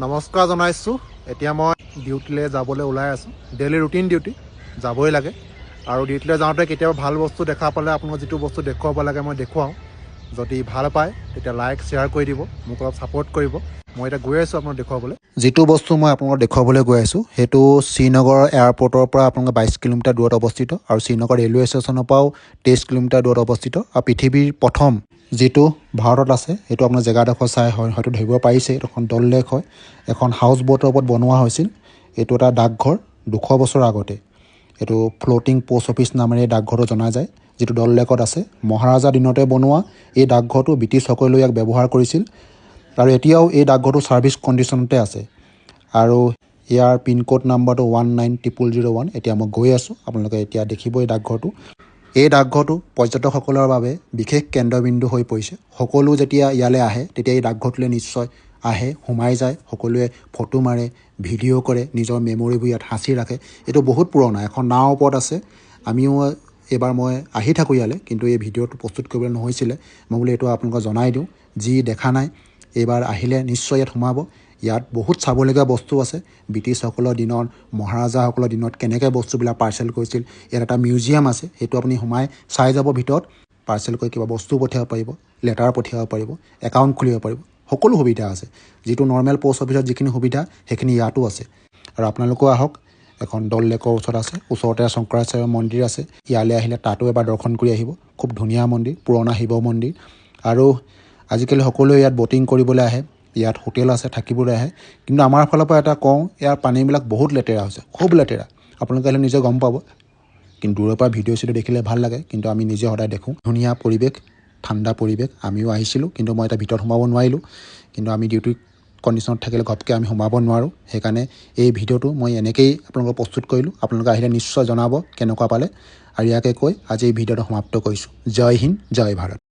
নমস্কাৰ জনাইছোঁ। এতিয়া মই ডিউটিলৈ যাবলৈ ওলাই আছোঁ। ডেইলি ৰুটিন ডিউটি, যাবই লাগে। আৰু ডিউটিলৈ যাওঁতে কেতিয়াবা ভাল বস্তু দেখা পালে আপোনালোক যিটো বস্তু দেখুৱাব লাগে মই দেখুৱাওঁ। যদি ভাল পায়, তেতিয়া লাইক, শ্বেয়াৰ কৰি দিব, মোক অলপ ছাপোৰ্ট কৰিব। মই এতিয়া গৈ আছোঁ আপোনাক দেখুৱাবলৈ। যিটো বস্তু মই আপোনালোকক দেখুৱাবলৈ গৈ আছোঁ, সেইটো শ্ৰীনগৰ এয়াৰপৰ্টৰ পৰা আপোনালোকৰ 22 কিলোমিটাৰ দূৰত অৱস্থিত আৰু শ্ৰীনগৰ ৰেলৱে ষ্টেচনৰ পৰাও 23 কিলোমিটাৰ দূৰত অৱস্থিত। আৰু পৃথিৱীৰ প্ৰথম যিটো ভাৰতত আছে, সেইটো আপোনাৰ জেগাডোখৰ চাই হয় হয়তো ধৰিব পাৰিছে। এইটো এখন দল লেক হয়। এখন হাউচ ব'টৰ ওপৰত বনোৱা হৈছিল। এইটো এটা ডাকঘৰ 200 বছৰৰ আগতে। এইটো ফ্ল'টিং প'ষ্ট অফিচ নামেৰে এই ডাকঘৰটো জনা যায়, যিটো দল লেকত আছে। মহাৰাজা দিনতে বনোৱা এই ডাকঘৰটো ব্ৰিটিছসকলেও ইয়াক ব্যৱহাৰ কৰিছিল আৰু এতিয়াও এই ডাকঘৰটো ছাৰ্ভিচ কণ্ডিশ্যনতে আছে। আৰু ইয়াৰ পিনক'ড নাম্বাৰটো 190001। এতিয়া মই গৈ আছোঁ, আপোনালোকে এতিয়া দেখিব এই ডাকঘৰটো। এই ডাকঘৰটো পৰ্যটকসকলৰ বাবে বিশেষ কেন্দ্ৰবিন্দু হৈ পৰিছে। সকলো যেতিয়া ইয়ালৈ আহে, তেতিয়া এই ডাকঘৰটোলৈ নিশ্চয় আহে, সোমাই যায়। সকলোৱে ফটো মাৰে, ভিডিঅ' কৰে, নিজৰ মেমৰিবোৰ ইয়াত সাঁচি ৰাখে। এইটো বহুত পুৰণা, এখন নাৱৰ ওপৰত আছে। আমিও এইবাৰ মই আহি থাকোঁ ইয়ালৈ, কিন্তু এই ভিডিঅ'টো প্ৰস্তুত কৰিবলৈ নহৈছিলে। মই বোলো এইটো আপোনালোকক জনাই দিওঁ। যি দেখা নাই, এইবাৰ আহিলে নিশ্চয় ইয়াত সোমাব। ইয়াত বহুত চাবলগীয়া বস্তু আছে। ব্ৰিটিছসকলৰ দিনত, মহাৰাজাসকলৰ দিনত কেনেকৈ বস্তুবিলাক পাৰ্চেল কৰিছিল, ইয়াত এটা মিউজিয়াম আছে। সেইটো আপুনি সোমাই চাই যাব। ভিতৰত পাৰ্চেল কৰি কিবা বস্তু পঠিয়াব পাৰিব, লেটাৰ পঠিয়াব পাৰিব, একাউণ্ট খুলিব পাৰিব, সকলো সুবিধা আছে। যিটো নৰ্মেল প'ষ্ট অফিচত যিখিনি সুবিধা, সেইখিনি ইয়াতো আছে। আৰু আপোনালোকেও আহক। এখন দল লেকৰ ওচৰত আছে। ওচৰতে শংকৰাচাৰ্য মন্দিৰ আছে। ইয়ালৈ আহিলে তাতো এবাৰ দৰ্শন কৰি আহিব। খুব ধুনীয়া মন্দিৰ, পুৰণা শিৱ মন্দিৰ। আৰু আজিকালি সকলোৱে ইয়াত ব'টিং কৰিবলৈ আহে, ইয়াত হোটেল আছে, থাকিবলৈ আহে। কিন্তু আমাৰ ফালৰ পৰা এটা কওঁ, ইয়াৰ পানীবিলাক বহুত লেতেৰা হৈছে, খুব লেতেৰা। আপোনালোকে আহিলে নিজে গম পাব। কিন্তু দূৰৰ পৰা ভিডিঅ' চিডিঅ' দেখিলে ভাল লাগে, কিন্তু আমি নিজে সদায় দেখোঁ। ধুনীয়া পৰিৱেশ, ঠাণ্ডা পৰিৱেশ। আমিও আহিছিলোঁ, কিন্তু মই এতিয়া ভিতৰত সোমাব নোৱাৰিলোঁ। কিন্তু আমি ডিউটি কণ্ডিশ্যনত থাকিলে ঘপকৈ আমি সোমাব নোৱাৰোঁ। সেইকাৰণে এই ভিডিঅ'টো মই এনেকেই আপোনালোকক প্ৰস্তুত কৰিলোঁ। আপোনালোকে আহিলে নিশ্চয় জনাব কেনেকুৱা পালে। আৰু ইয়াকে কৈ আজি এই ভিডিঅ'টো সমাপ্ত কৰিছোঁ। জয় হিন্দ, জয় ভাৰত।